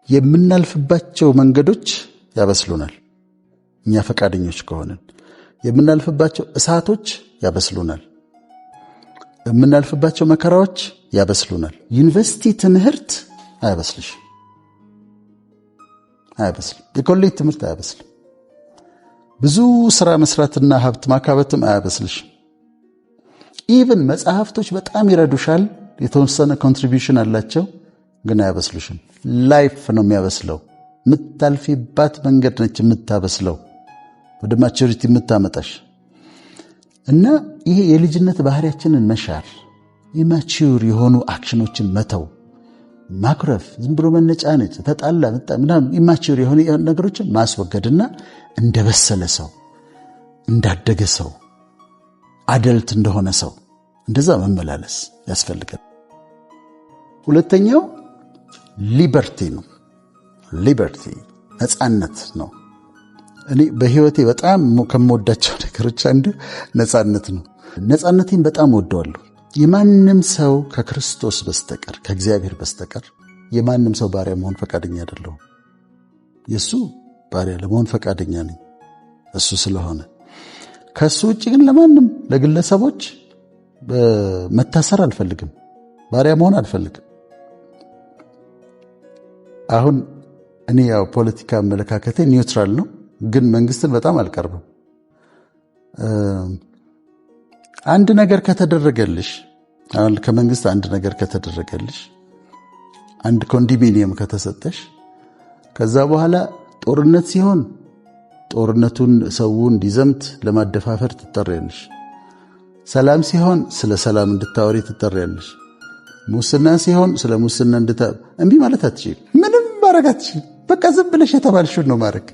የምናልፍባቸው መንገዶች ያበስሉናል። እኛ ፈቃደኞች ከሆንን የምናልፍባቸው እሳቶች ያበስሉናል። የምናልፍባቸው መከራዎች ያበስሉናል። ዩኒቨርሲቲ ትምህርት አያበስልሽ፣ አያበስልም። የኮሌጅ ትምህርት አያበስልም። ብዙ ስራ መስራትና ሀብት ማካበትም አያበስልሽም። Even መጽሐፍቶች በጣም ይረዱሻል፣ የተወሰነ contribution አላቸው፣ ግን አያበስሉሽም። Life ነው የሚያበስለው። የምታልፊባት መንገድ ነች የምታበስለው፣ ወደ maturity የምታመጣሽ። እና ይሄ የልጅነት ባህሪያችንን መሻር፣ immature የሆኑ action ኖችን መተው፣ ማኩረፍ፣ ዝም ብሎ መነጫነጭ፣ ተጣላ ምናምን immature የሆኑ ነገሮችን ማስወገድና እንደበሰለ ሰው፣ እንዳደገ ሰው፣ adult እንደሆነ ሰው እንደዛ መመላለስ ያስፈልጋል። ሁለተኛው liberty ነው። Liberty ነፃነት ነው። እኔ በህይወቴ በጣም ከምወዳቸው ነገሮች አንዱ ነፃነት ነው። ነፃነቴን በጣም እወደዋለሁ። የማንም ሰው ከክርስቶስ በስተቀር፣ ከእግዚአብሔር በስተቀር የማንም ሰው ባሪያ መሆን ፈቃደኛ አይደለሁም። የእሱ ባሪያ ለመሆን ፈቃደኛ ነኝ እሱ ስለሆነ። ከእሱ ውጭ ግን ለማንም ለግለሰቦች መታሰር አልፈልግም። ባሪያ መሆን አልፈልግም። አሁን እኔ ያው ፖለቲካ አመለካከቴ neutral ነው፣ ግን መንግስትን በጣም አልቀርብም። አንድ ነገር ከተደረገልሽ፣ አሁን ከመንግስት አንድ ነገር ከተደረገልሽ፣ አንድ ኮንዶሚኒየም ከተሰጠሽ፣ ከዛ በኋላ ጦርነት ሲሆን ጦርነቱን ሰው እንዲዘምት ለማደፋፈር ትጠሪያለሽ። ሰላም ሲሆን ስለ ሰላም እንድታወሪ ትጠሪያለሽ። ሙስና ሲሆን ስለ ሙስና እምቢ ማለት አትችይም። ምንም ማድረግ አትችይም። በቃ ዝም ብለሽ የተባልሽውን ነው ማድረግ።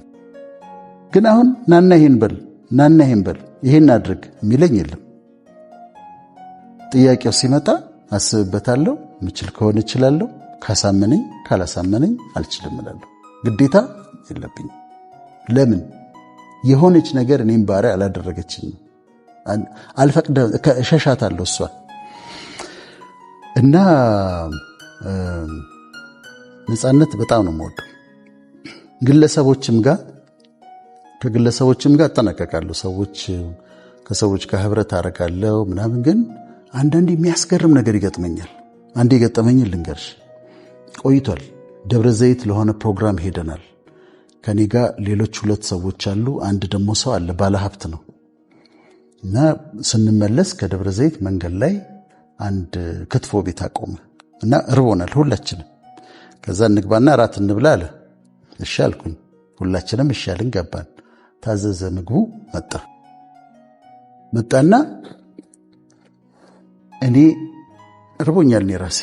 ግን አሁን ናና ይሄን በል፣ ናና ይሄን በል፣ ይሄን አድርግ የሚለኝ የለም። ጥያቄው ሲመጣ አስብበታለሁ። ምችል ከሆነ እችላለሁ። ካሳመነኝ፣ ካላሳመነኝ አልችልም እላለሁ። ግዴታ የለብኝም። ለምን? የሆነች ነገር እኔም ባሪያ አላደረገችኝም። አልፈቅደ እሸሻታለሁ እሷን። እና ነፃነት በጣም ነው የምወደው። ግለሰቦችም ጋር ከግለሰቦችም ጋር እጠነቀቃለሁ። ሰዎች ከሰዎች ጋር ህብረት አደርጋለሁ ምናምን፣ ግን አንዳንዴ የሚያስገርም ነገር ይገጥመኛል። አንዴ የገጠመኝን ልንገርሽ። ቆይቷል። ደብረ ዘይት ለሆነ ፕሮግራም ሄደናል። ከኔ ጋር ሌሎች ሁለት ሰዎች አሉ። አንድ ደግሞ ሰው አለ፣ ባለሀብት ነው። እና ስንመለስ ከደብረ ዘይት መንገድ ላይ አንድ ክትፎ ቤት አቆመ እና እርቦናል ሁላችንም። ከዛ እንግባና እራት እንብላ አለ። እሺ አልኩኝ። ሁላችንም እሺ አልን፣ ገባን። ታዘዘ፣ ምግቡ መጣ። መጣና እኔ እርቦኛል፣ እኔ ራሴ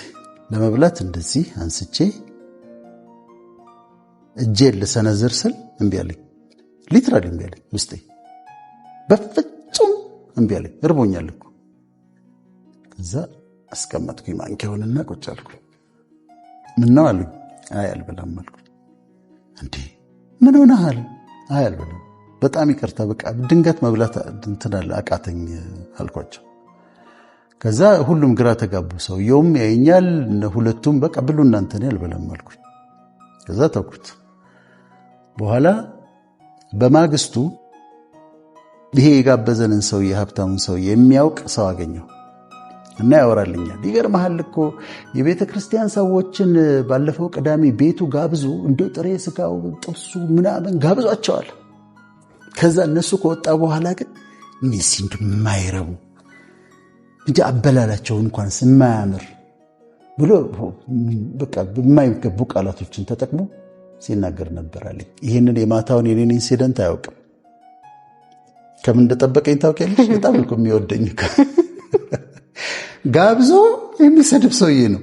ለመብላት እንደዚህ አንስቼ እጄን ልሰነዝር ስል እምቢ አለኝ። Literally እምቢ አለኝ። ውስጤ በፍጹም እምቢ አለኝ። እርቦኛል እኮ። ከዛ አስቀመጥኩኝ ማንኪያውንና ቁጭ አልኩኝ። ምነው አሉኝ። አይ አልበላም አልኩኝ። እንዴ ምን ሆነሃል? አይ አልበላም፣ በጣም ይቅርታ፣ በቃ ድንገት መብላት እንትን አለ አቃተኝ አልኳቸው። ከዛ ሁሉም ግራ ተጋቡ። ሰውየውም ያየኛል፣ ሁለቱም በቃ ብሉ እናንተ፣ እኔ አልበላም አልኩኝ። ከዛ ተውኩት። በኋላ በማግስቱ ይሄ የጋበዘንን ሰውዬ፣ ሀብታሙን ሰውዬ የሚያውቅ ሰው አገኘው እና ያወራልኛል። ይገርምሃል እኮ የቤተ ክርስቲያን ሰዎችን ባለፈው ቅዳሜ ቤቱ ጋብዞ እንደ ጥሬ ስጋው ጥብሱ ምናምን ጋብዟቸዋል። ከዛ እነሱ ከወጣ በኋላ ግን እነዚህ እንደማይረቡ እንጂ አበላላቸው እንኳን የማያምር ብሎ በቃ የማይገቡ ቃላቶችን ተጠቅሞ ሲናገር ነበር አለኝ። ይህንን የማታውን የኔን incident አያውቅም። ከምን እንደጠበቀኝ ታውቂያለሽ? በጣም እኮ የሚወደኝ ጋብዞ የሚሰድብ ሰውዬ ነው።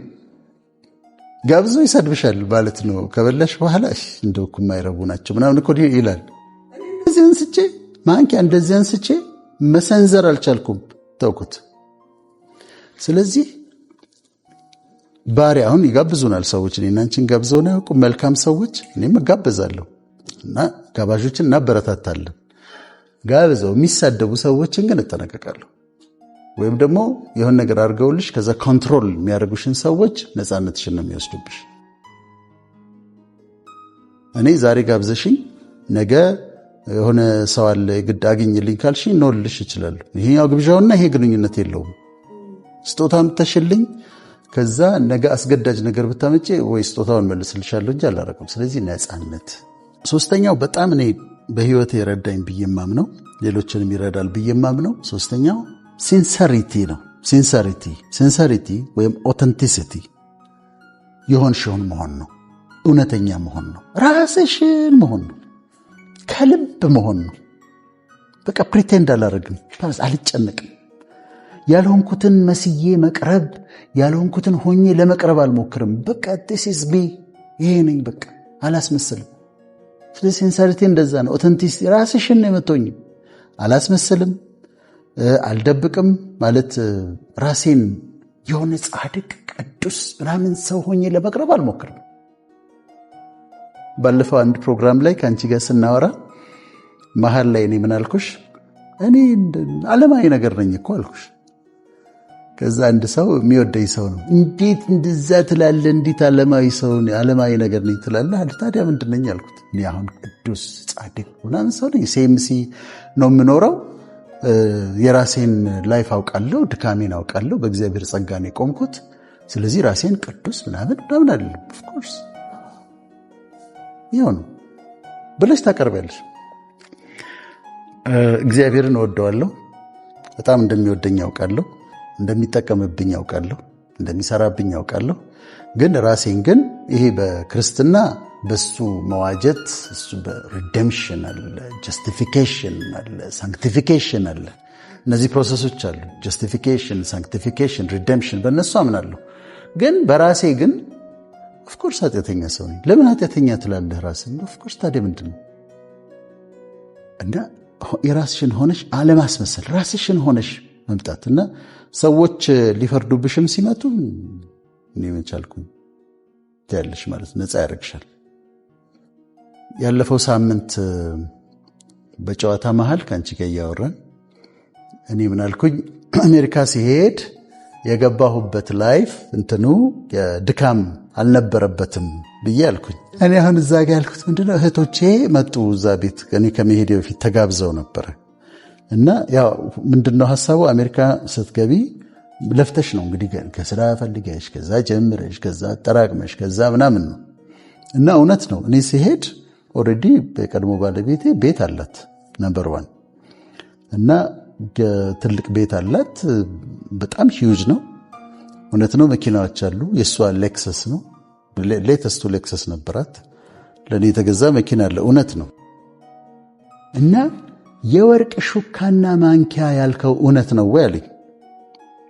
ጋብዞ ይሰድብሻል ማለት ነው። ከበላሽ በኋላ እንደው እኮ የማይረቡ ናቸው ምናምን እኮ ይላል። እንደዚህ አንስቼ ማንኪያ እንደዚህ አንስቼ መሰንዘር አልቻልኩም፣ ተውኩት። ስለዚህ ባሪያ አሁን ይጋብዙናል ሰዎች፣ እኔና አንቺን ጋብዘውን አያውቁም። መልካም ሰዎች፣ እኔም እጋበዛለሁ እና ጋባዦችን እናበረታታለን። ጋብዘው የሚሳደቡ ሰዎችን ግን እጠነቀቃለሁ። ወይም ደግሞ የሆነ ነገር አድርገውልሽ ከዛ control የሚያደርጉሽን ሰዎች ነፃነትሽን ነው የሚወስዱብሽ። እኔ ዛሬ ጋብዘሽኝ ነገ የሆነ ሰው አለ ግድ አግኝልኝ ካልሽኝ no ልልሽ እችላለሁ። ይሄኛው ግብዣውና ይሄ ግንኙነት የለውም። ስጦታ አምጥተሽልኝ ከዛ ነገ አስገዳጅ ነገር ብታመጪ ወይ ስጦታውን መልስልሻለሁ እንጂ አላረግም። ስለዚህ ነፃነት። ሶስተኛው በጣም እኔ በህይወቴ የረዳኝ ብዬ የማምነው፣ ሌሎችንም ይረዳል ብዬ የማምነው ሶስተኛው sincerity ነው። Sincerity ወይም authenticity የሆንሽውን መሆን ነው። እውነተኛ መሆን ነው። ራስሽን መሆን ነው። ከልብ መሆን ነው። በቃ pretend አላደርግም፣ አልጨነቅም። ያልሆንኩትን መስዬ መቅረብ፣ ያልሆንኩትን ሆኜ ለመቅረብ አልሞክርም። በቃ this is me፣ ይሄ ነኝ። በቃ አላስመስልም። ስለዚህ sincerity እንደዛ ነው። Authenticity ራስሽን ነው የምትሆኚው። አላስመስልም፣ አልደብቅም። ማለት ራሴን የሆነ ጻድቅ ቅዱስ ምናምን ሰው ሆኜ ለመቅረብ አልሞክርም። ባለፈው አንድ ፕሮግራም ላይ ከአንቺ ጋር ስናወራ መሀል ላይ እኔ ምን አልኩሽ? እኔ ዓለማዊ ነገር ነኝ እኮ አልኩሽ። ከዛ አንድ ሰው የሚወደኝ ሰው ነው፣ እንዴት እንደዛ ትላለህ? እንዴት ዓለማዊ ሰው ዓለማዊ ነገር ነኝ ትላለህ? ታዲያ ምንድን ነኝ አልኩት። እኔ አሁን ቅዱስ ጻድቅ ምናምን ሰው ነኝ፣ ሲኤምሲ ነው የምኖረው። የራሴን life አውቃለሁ፣ ድካሜን አውቃለሁ። በእግዚአብሔር ጸጋ ነው የቆምኩት። ስለዚህ ራሴን ቅዱስ ምናምን ምናምን አይደለም፣ of course ይኸው ነው ብለሽ ታቀርቢያለሽ። እግዚአብሔርን እወደዋለሁ። በጣም እንደሚወደኝ አውቃለሁ። እንደሚጠቀምብኝ አውቃለሁ። እንደሚሰራብኝ አውቃለሁ። ግን ራሴን ግን ይሄ በክርስትና በሱ መዋጀት፣ እሱ በ redemption አለ፣ justification አለ፣ sanctification አለ። እነዚህ process ኦች አሉ። Justification፣ sanctification፣ redemption በእነሱ አምናለሁ። ግን በራሴ ግን of course ኃጢአተኛ ሰው ነኝ። ለምን ኃጢአተኛ ትላለህ ራስን? Of course፣ ታዲያ ምንድን ነው? እና የራስሽን ሆነሽ አለማስመሰል፣ ራስሽን ሆነሽ መምጣት እና ሰዎች ሊፈርዱብሽም ሲመጡ እኔ መቻልኩኝ ትያለሽ ማለት ነፃ ያደርግሻል። ያለፈው ሳምንት በጨዋታ መሀል ከአንቺ ጋር እያወራን እኔ ምን አልኩኝ? አሜሪካ ሲሄድ የገባሁበት life እንትኑ ድካም አልነበረበትም ብዬ አልኩኝ። እኔ አሁን እዛ ጋ ያልኩት ምንድነው፣ እህቶቼ መጡ እዛ ቤት፣ እኔ ከመሄዴ በፊት ተጋብዘው ነበረ። እና ያው ምንድነው ሀሳቡ፣ አሜሪካ ስትገቢ ለፍተሽ ነው እንግዲህ፣ ከስራ ፈልገሽ፣ ከዛ ጀምረሽ፣ ከዛ አጠራቅመሽ፣ ከዛ ምናምን ነው። እና እውነት ነው፣ እኔ ስሄድ already የቀድሞ ባለቤቴ ቤት አላት፣ number one፣ እና ትልቅ ቤት አላት። በጣም huge ነው። እውነት ነው። መኪናዎች አሉ። የእሷ Lexus ነው፣ latest ኡ Lexus ነበራት። ለእኔ የተገዛ መኪና አለ። እውነት ነው። እና የወርቅ ሹካና ማንኪያ ያልከው እውነት ነው ወይ አለኝ።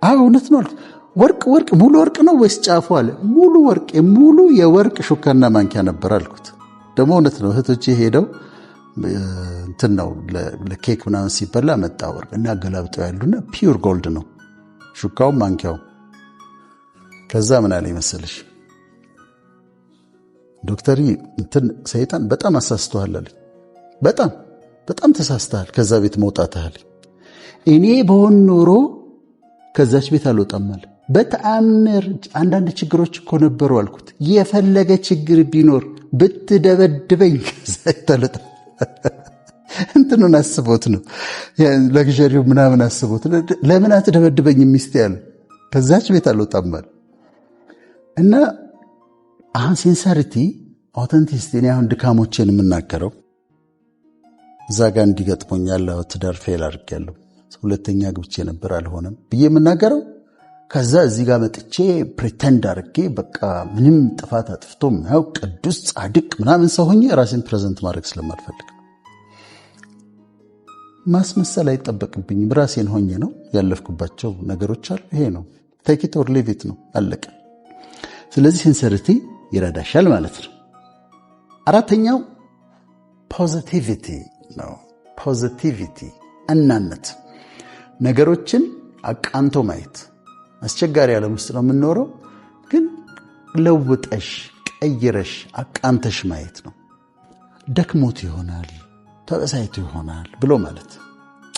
አዎ እውነት ነው አልኩት። ወርቅ ሙሉ ወርቅ ነው ወይስ ጫፉ አለ። ሙሉ ወርቅ፣ ሙሉ የወርቅ ሹካና ማንኪያ ነበር አልኩት። ደግሞ እውነት ነው። እህቶቼ ሄደው እንትን ነው፣ ለኬክ ምናምን ሲበላ መጣ ወርቅ እና ገላብጠው ያሉና pure gold ነው ሹካውም ማንኪያውም። ከዛ ምን አለ መሰለሽ፣ ዶክተር እንትን ሰይጣን በጣም አሳስተዋል አለኝ። በጣም በጣም ተሳስተሃል፣ ከዛ ቤት መውጣትህ አለኝ። እኔ ብሆን ኖሮ ከዛች ቤት አልወጣም አለ። በተአምር አንዳንድ ችግሮች እኮ ነበሩ አልኩት። የፈለገ ችግር ቢኖር ብትደበድበኝ ከዛ ቤት አልወጣም። እንትኑን አስቦት ነው፣ luxury ው ምናምን አስቦት፣ ለምን አትደበድበኝ ሚስቴ ያለ፣ ከዛች ቤት አልወጣም አለ። እና አሁን sincerity፣ authenticity፣ እኔ አሁን ድካሞቼን የምናገረው እዛ ጋር እንዲገጥሞኛል፣ ትዳር fail አድርጌያለሁ፣ ሁለተኛ ግብቼ ነበር አልሆነም ብዬ የምናገረው፣ ከዛ እዚህ ጋር መጥቼ pretend አድርጌ በቃ ምንም ጥፋት አጥፍቶ የማያውቅ ቅዱስ ጻድቅ ምናምን ሰው ሆኜ ራሴን present ማድረግ ስለማልፈልግ ነው። ማስመሰል አይጠበቅብኝም። ራሴን ሆኜ ነው፣ ያለፍኩባቸው ነገሮች አሉ። ይሄ ነው፣ take it or leave it ነው፣ አለቀ። ስለዚህ sincerity ይረዳሻል ማለት ነው። አራተኛው positivity ነው። Positivity ቀናነት፣ ነገሮችን አቃንቶ ማየት። አስቸጋሪ ዓለም ውስጥ ነው የምንኖረው፣ ግን ለውጠሽ ቀይረሽ አቃንተሽ ማየት ነው። ደክሞት ይሆናል፣ ተበሳይቶ ይሆናል ብሎ ማለት።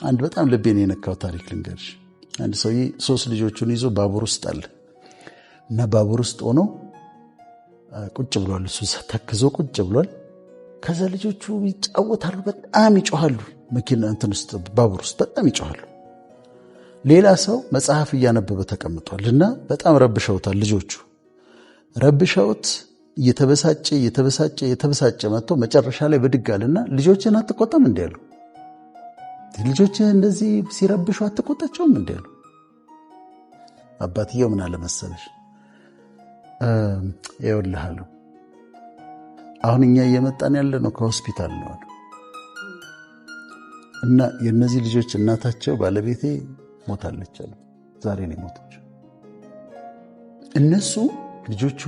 አንድ በጣም ልቤን የነካው ታሪክ ልንገርሽ። አንድ ሰውዬ ሶስት ልጆቹን ይዞ ባቡር ውስጥ አለ እና ባቡር ውስጥ ሆኖ ቁጭ ብሏል። እሱ ተክዞ ቁጭ ብሏል። ከዛ ልጆቹ ይጫወታሉ፣ በጣም ይጮሃሉ። መኪና እንትን ውስጥ፣ ባቡር ውስጥ በጣም ይጮሃሉ። ሌላ ሰው መጽሐፍ እያነበበ ተቀምጧል እና በጣም ረብሸውታል። ልጆቹ ረብሸውት እየተበሳጨ እየተበሳጨ እየተበሳጨ መጥቶ መጨረሻ ላይ ብድግ አለና "ልጆችህን አትቆጣም እንዲ?" አሉ። "ልጆችህ እንደዚህ ሲረብሹ አትቆጣቸውም እንዲ?" አሉ። አባትየው ምን አለ መሰለሽ? "ይኸውልህ" አለው፣ "አሁን እኛ እየመጣን ያለ ነው ከሆስፒታል ነው" አሉ። "እና የእነዚህ ልጆች እናታቸው ባለቤቴ ሞታለች" አሉ። "ዛሬ ነው የሞተችው። እነሱ ልጆቹ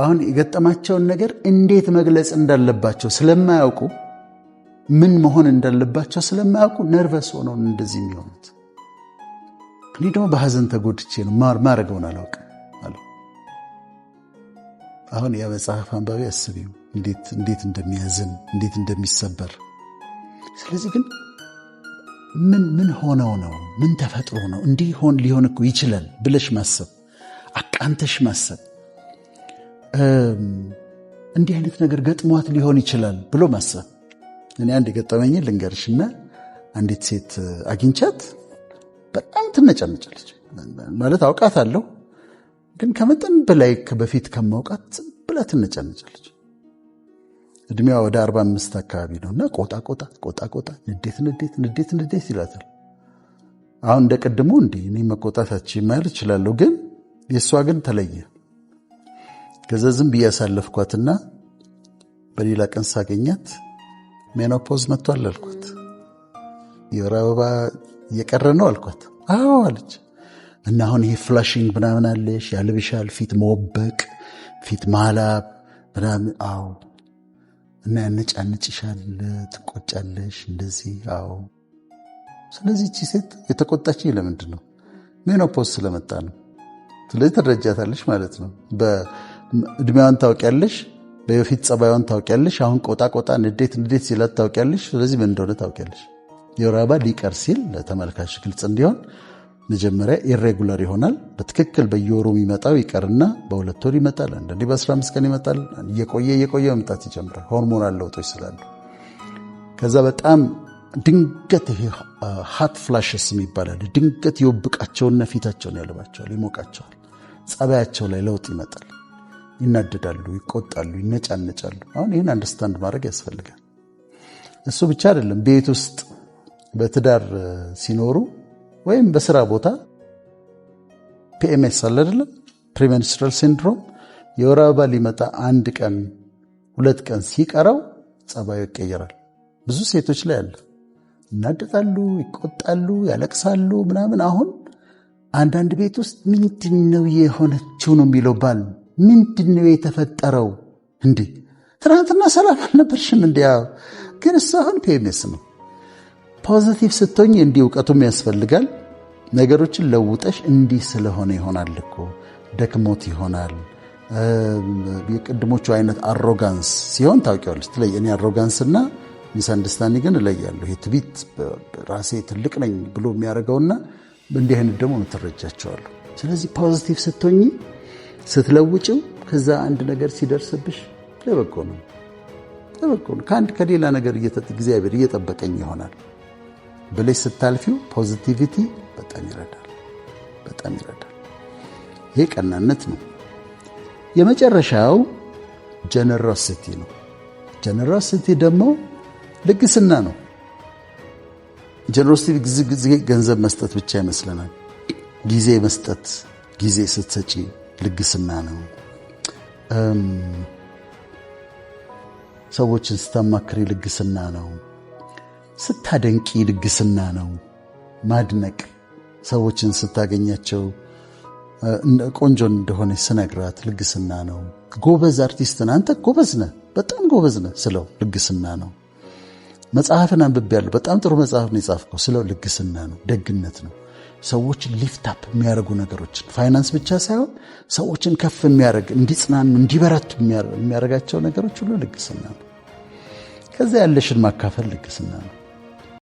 አሁን የገጠማቸውን ነገር እንዴት መግለጽ እንዳለባቸው ስለማያውቁ፣ ምን መሆን እንዳለባቸው ስለማያውቁ nervous ሆነው እንደዚህ የሚሆኑት። እኔ ደግሞ በሀዘን ተጎድቼ ነው፣ ማረገውን አላውቅም" አለ። አሁን ያ መጽሐፍ አንባቢ አስቢው እንዴት እንደሚያዝን፣ እንዴት እንደሚሰበር። ስለዚህ ግን ምን ምን ሆነው ነው፣ ምን ተፈጥሮ ነው፣ እንዲህ ሊሆን እኮ ይችላል ብለሽ ማሰብ፣ አቃንተሽ ማሰብ፣ እንዲህ አይነት ነገር ገጥሟት ሊሆን ይችላል ብሎ ማሰብ። እኔ አንድ የገጠመኝን ልንገርሽና አንዲት ሴት አግኝቻት በጣም ትነጫነጫለች። ማለት አውቃታለሁ፣ ግን ከመጠን በላይ በፊት ከማውቃት ብላ ትነጫነጫለች። እድሜዋ ወደ 45 አካባቢ ነው እና ቆጣ ቆጣ ቆጣ ቆጣ፣ ንዴት ንዴት ንዴት ንዴት ይላታል። አሁን እንደ ቅድሙ እንዲህ እኔ መቆጣታችን ማለት እችላለሁ፣ ግን የእሷ ግን ተለየ። ከዛ ዝም ብዬ ያሳለፍኳትና በሌላ ቀን ሳገኛት "Menopause መጥቷል" አልኳት። "የወር አበባ እየቀረ ነው" አልኳት። "አዎ" አለች። "እና አሁን ይሄ flushing ምናምን አለሽ፣ ያልብሻል፣ ፊት መወበቅ፣ ፊት ማላብ ምናምን?" "አዎ።" "እና ያነጫንጭሻል፣ ትቆጫለሽ እንደዚህ?" "አዎ።" ስለዚህ እቺ ሴት የተቆጣችኝ ለምንድን ነው? Menopause ስለመጣ ነው። ስለዚህ ትረጃታለሽ ማለት ነው። በእድሜዋን ታውቂያለሽ፣ በፊት ጸባይዋን ታውቂያለሽ። አሁን ቆጣ ቆጣ፣ ንዴት ንዴት ሲላት ታውቂያለሽ። ስለዚህ ምን እንደሆነ ታውቂያለሽ። የወር አበባ ሊቀር ሲል፣ ለተመልካች ግልጽ እንዲሆን፣ መጀመሪያ irregular ይሆናል። በትክክል በየወሩ የሚመጣው ይቀርና በ2 ወር ይመጣል። አንዳንዴ በ15 ቀን ይመጣል። እየቆየ እየቆየ መምጣት ይጀምራል። Hormonal ለውጦች ስላሉ። ከዛ በጣም ድንገት ይሄ hot flashes ይባላል። ድንገት ይወብቃቸውና ፊታቸውን ያልባቸዋል፣ ይሞቃቸዋል። ጸባያቸው ላይ ለውጥ ይመጣል። ይናደዳሉ፣ ይቆጣሉ፣ ይነጫነጫሉ። አሁን ይህን understand ማድረግ ያስፈልጋል። እሱ ብቻ አይደለም። ቤት ውስጥ በትዳር ሲኖሩ ወይም በስራ ቦታ PMS አለ አይደለም? Premenstrual syndrome፣ የወር አበባ ሊመጣ አንድ ቀን 2 ቀን ሲቀረው ጸባዩ ይቀየራል። ብዙ ሴቶች ላይ አለ። ይናደዳሉ፣ ይቆጣሉ፣ ያለቅሳሉ ምናምን። አሁን አንዳንድ ቤት ውስጥ "ምንድን ነው የሆነችው?" ነው የሚለው ባል። "ምንድን ነው የተፈጠረው? እንዴ፣ ትናንትና ሰላም አልነበርሽም?" እንዲ ግን እሱ አሁን PMS ነው። Positive ስትሆኝ እንዲህ እውቀቱም ያስፈልጋል። ነገሮችን ለውጠሽ እንዲህ ስለሆነ ይሆናል እኮ፣ ደክሞት ይሆናል። የቅድሞቹ አይነት arrogance ሲሆን ታውቂዋለሽ። ትለይ እኔ arrogance እና misunderstanding ን እለያለሁ። ይሄ ትቢት፣ ራሴ ትልቅ ነኝ ብሎ የሚያደርገውና እንዲህ አይነት ደግሞ የምትረጃቸዋለሁ። ስለዚህ positive ስትሆኚ፣ ስትለውጭው፣ ከዛ አንድ ነገር ሲደርስብሽ ለበጎ ነው፣ ለበጎ ነው። ከአንድ ከሌላ ነገር እግዚአብሔር እየጠበቀኝ ይሆናል ብለሽ ስታልፊው positivity በጣም ይረዳል፣ በጣም ይረዳል። ይሄ ቀናነት ነው። የመጨረሻው generosity ነው። Generosity ደግሞ ልግስና ነው። Generosity ጊዜ ገንዘብ መስጠት ብቻ ይመስለናል። ጊዜ መስጠት፣ ጊዜ ስትሰጪ ልግስና ነው። ሰዎችን ስታማክሪ ልግስና ነው። ስታደንቂ ልግስና ነው። ማድነቅ፣ ሰዎችን ስታገኛቸው ቆንጆ እንደሆነ ስነግራት ልግስና ነው። "ጎበዝ አርቲስት ነህ፣ አንተ ጎበዝ ነህ፣ በጣም ጎበዝ ነህ" ስለው ልግስና ነው። "መጽሐፍን አንብቤያለሁ፣ በጣም ጥሩ መጽሐፍ ነው የጻፍከው" ስለው ልግስና ነው፣ ደግነት ነው። ሰዎችን lift up የሚያደርጉ ነገሮችን፣ ፋይናንስ ብቻ ሳይሆን ሰዎችን ከፍ የሚያደርግ፣ እንዲጽናኑ፣ እንዲበረቱ የሚያደርጋቸው ነገሮች ሁሉ ልግስና ነው። ከዛ ያለሽን ማካፈል ልግስና ነው።